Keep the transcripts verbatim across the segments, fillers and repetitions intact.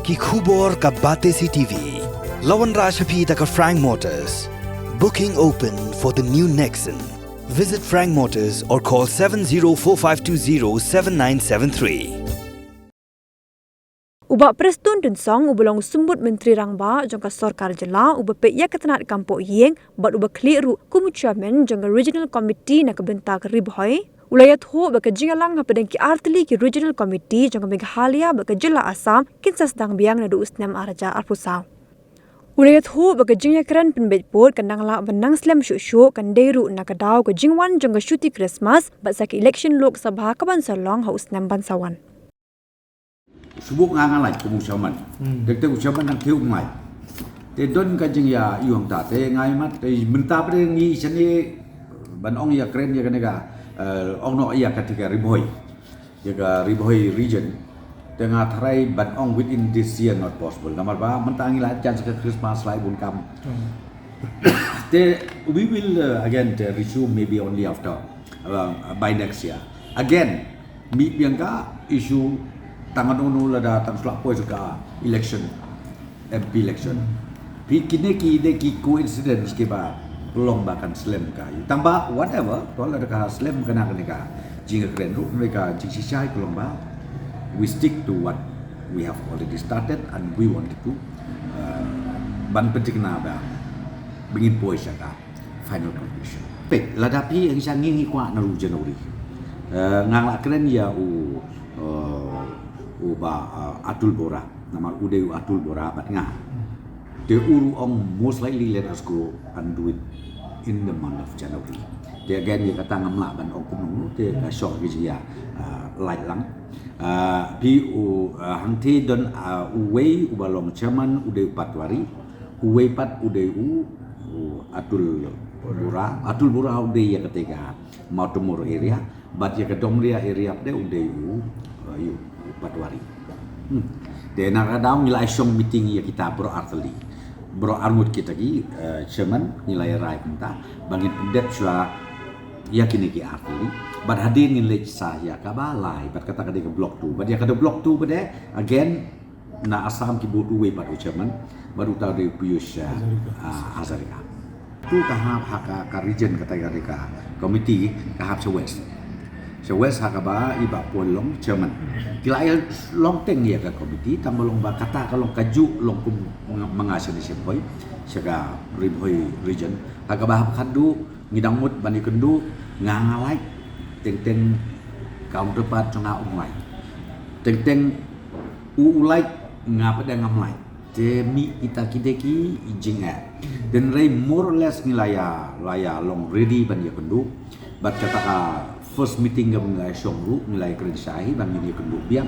Ki khubor ka Batesi T V. La wanrah sha phi da ka Frank Motors. Booking open for the new Nexon. Visit Frank Motors or call seven zero four five two zero seven nine seven three. U Bah Prestone Tynsong uba long u Symbud Myntri Rangbah jong ka Sorkar Jylla uba peit ïa ka tnat kam pohïing bad uba khlieh ruh kum u Chairman jong ka Regional Committee na ka bynta ka Ri Bhoi, u la ïathuh ba ka jingïalang hapdeng ki artylli ki Regional Committee jong ka Meghalaya bad ka Jylla Assam kin sa sdang biang naduh u snem ar hajar arphew saw. U la ïathuh ba ka jingïakren pynbeit pud kan dang lah ban nang slem shuh shuh kan dei ruh na ka daw ka jingwan jong ka shuti Christmas bad sa ka election Lok Sabha kaban sa long ha u snem ban sa wan. Shu buh nga nga lait kum u Chairman. Te te u Chairman nang kiew ngai. Te don ka jingïa ïoh ta te ngai mat te mynta bre ngi shane ban ong ïa kren ïa kane ka ong noh ïa ka te ka Ri Bhoi. Ïa ka Ri Bhoi region. Te nga tharai ban ong within this year not possible. Namar ba mynta ngi la jan sa ka Christmas lai bun kam. Te we will uh, again te resume maybe only after uh, by next year. Again, mih biang ka issue tang ano no lada tang shlak poi ka election, M P election. Phi kine ki de ki coincidence ki ba long ba kan slem ka. Tang ba whatever, to lada ka slem ka na ka ne ka jingkren ruh ne ka jingshisha ka long ba we stick to what we have already started and we wanted to uh, ban penting na ba bingin poi sha ka final conclusion. Pek lada phi yang sha ngi ngi kwah na u January. Uh, ngang la kren ïa u uh, u ba uh, Atul Bora. Namar u dei u Atul Bora bad nga. Te u ruh ong most likely let us go and do it in the month of January. Te again ïa kata ngam lah ban ong kumno te ka shong ki jia uh, light lang. Uh, phi u uh, hangte don uh, uwei u ba long chairman u dei u Patwari. Uwei pat u dei u Atul Bura. Atul Bura u dei ïa kata ka Mawtamur area. Bad ïa ka Domria area pat u dei u uh, u Patwari. Hmm. Te na ka daw ngi la shong meeting ïa kita bro artylli. Bro arngut kita ki uh, chairman ngi la rai kumta ba ngin pyndep shuwa ïa kine ki artylli. Bad hadien ngin leit sa ïa ka ba lai bad kata ka dei ka block two. Bad ïa ka dei block two ba dei again na Assam ki bud uwei pat u chairman bad uta u dei u Piyush uh, Hazarika. Tu ka hap ha ka, ka region kata ka dei ka committee ka hap sha west. Sha west ha ka ba i ba pol long chairman. Ki la long teng ïa ka committee tang ba long ba kata ka long ka ju long kum manga sha ni sha Bhoi sha ka Ri Bhoi region. Ha ka ba hap khat du ngi dang mut ban ïa kynduh nga nga lai teng teng counterpart jong nga um lai. Teng teng u u lai nga pat dang ngam lai. Te mih kita ki dei ki jingeh. Then rei more or less ngi la ïa la ïa long ready ban ïa kynduh. Bad kata ka first meeting ka ngi la ïa shong ruh ngi la ïa kren shahi ban ïa kynduh biang.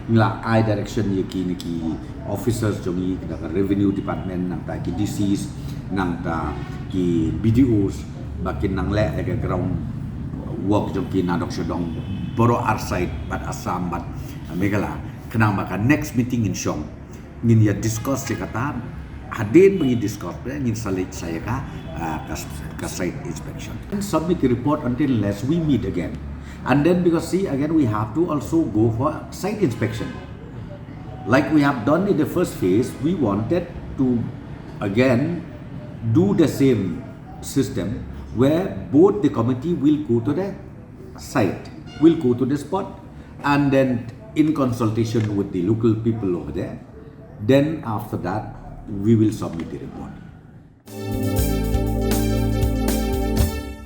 Ngi la ai direction ïa ki ni ki officers jong ngi da ka revenue department nangta ki D Cs nangta ki B D Os ba kin nang leh da ka ground work jong ki na dok sha dong boro ar side bad Assam bad Meghalaya. Khnang ba ka next meeting in shong ngin ïa discuss ïa kata. Hadien ba ngin discuss ba ngin sa leit sa ïa ka uh, ka, ka site inspection and submit the report until unless we meet again. And then because see again we have to also go for site inspection. Like we have done in the first phase, we wanted to again do the same system where both the committee will go to the site, will go to the spot, and then in consultation with the local people over there, then after that we will submit the report.